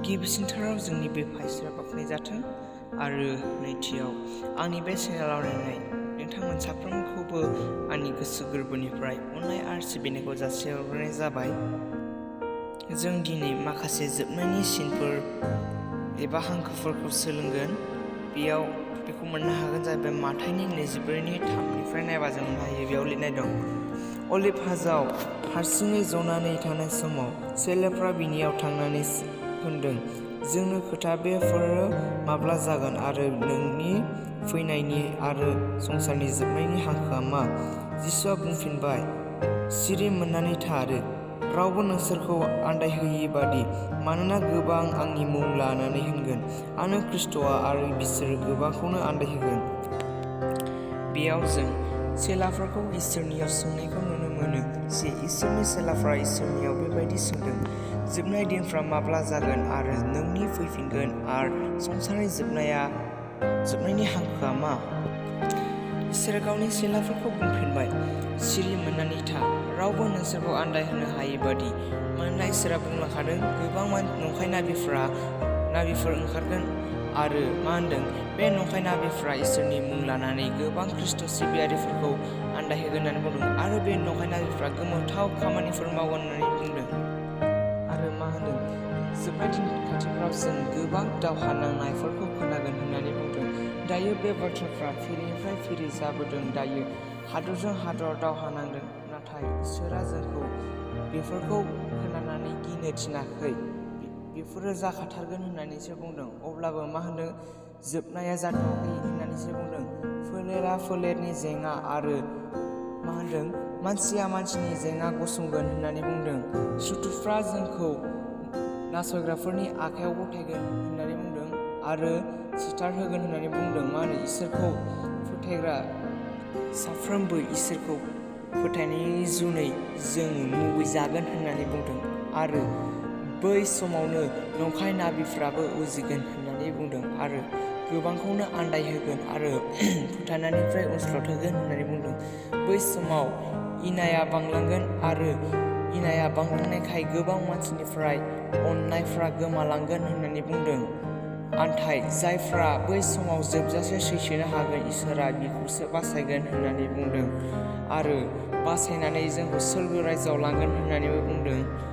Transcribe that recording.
गिबिसिनथाराव जोंनि बे फाइसआ बाख्नाय जाथों आरो नैथियाव आंनि बे चेनेलाव नायनाय नोंथांमोन साफ्रोमखौबो आंनि गोसो गोरबोनिफ्राय अननाय आरो सिबिनायखौ जासिहरग्रोनाय जाबाय। जों दिनै माखासे जोबनायनि सिनफोर एबा हांखोफोरखौ सोलोंगोन। बेखौ मोननो हागोन जाहैबाय माथाइनि 24:3 नायबा जों मोननो हायो। बेयाव लिरनाय दं, अलिभ हाजोआव हारसिङै जनानै थानाय समाव चेलाफ्रा बिनियाव थांनानै होनदों, जोंनो खोथा बेफोरो माब्ला जागोन आरो नोंनि फैनायनि आरो संसारनि जोबनायनि हांखोआ मा? जिसुआ बुंफिनबाय, सिरि मोननानै था आरो रावबो नोंसोरखौ आन्दायहोयि बादि, मानोना गोबां आंनि मुं लानानै होनगोन, आंनो ख्रीष्टआ आरो बिसोरो गोबांखौनो आन्दायहोगोन। बेयाव जों चेलाफोरखौ इसोरनियाव सोंनायखौ नुनो मोनो जे इसोरनि चेलाफ्रा इसोरनियाव बेबायदि सोंदों, जोबनाय दिनफ्रा माब्ला जागोन आरो नोंनि फैफिनगोन आरो संसारनि जोबनायनि हांखोआ मा? इसोरा गावनि चेलाफोरखौ बुंफिनबाय, सिरि मोननानै था, रावबो नोंसोरखौ आन्दायहोनो हायै बादि, मानोना इसोरा बुंलांखादों गोबां नंखाय नाबिफोर ओंखारगोन आरो बे नंखाय नाबिफ्रा इसोरनि मुं लानानै गोबां ख्रीष्ट सिबियारिफोरखौ आन्दायहोगोन होननानै बुंदों आरो बे नंखाय नाबिफ्रा गोमोथाव खामानिफोर मावगोन होननानै बुंदों। आरो जोबनाय दिन खाथिफ्राव जों गोबां दावहा नांनायफोरखौ खोनागोन होननानै बुंदों। दायो बे बाथ्राफ्रा फिरिनिफ्राय फिरि जाबोदों। दायो हादरजों हादर दावहा नांदों, नाथाय इसोरा जोंखौ बेफोरखौ खोनानानै गिनो थिनाखै। बेफोरो जाखाथारगोन होननानैसो बुंदों। अब्लाबो जोबनाया जाथ'वाखै होननानैसो बुंदों। फोलेरा फोलेरनि जेंना आरो मानसिया मानसिनि जेंना गसंगोन होननानै बुंदों। सुथुरफ्रा जोंखौ नासयग्राफोरनि आखायाव गथायगोन होननानै बुंदों आरो सिथारहोगोन होननानै बुंदों। इसोरखौ फोथायग्रा साफ्रोमबो इसोरखौ फोथायनायनि जुनै जों मुगैजागोन होननानै बुंदों आरो बै समावनो नंखाय नाबिफ्राबो उजिगोन होननानै बुंदों आरो गोबांखौनो आन्दायहोगोन आरो फोथायनायनिफ्राय उनस्लदहोगोन होननानै बुंदों। बै समाव इनाया बांलांगोन आरो इनाया बांलांनायखाय गोबां मानसिनिफ्राय अननायफ्रा गोमालांगोन होननानै बुंदों। नाथाय जायफ्रा बै समाव जोबजासे सैसोनो हागोन, इसोरा बिखौसो बासायगोन होननानै बुंदों आरो बासायनानै जोंखौ सोरगो रायजोआव लांगोन होननानैबो बुंदों।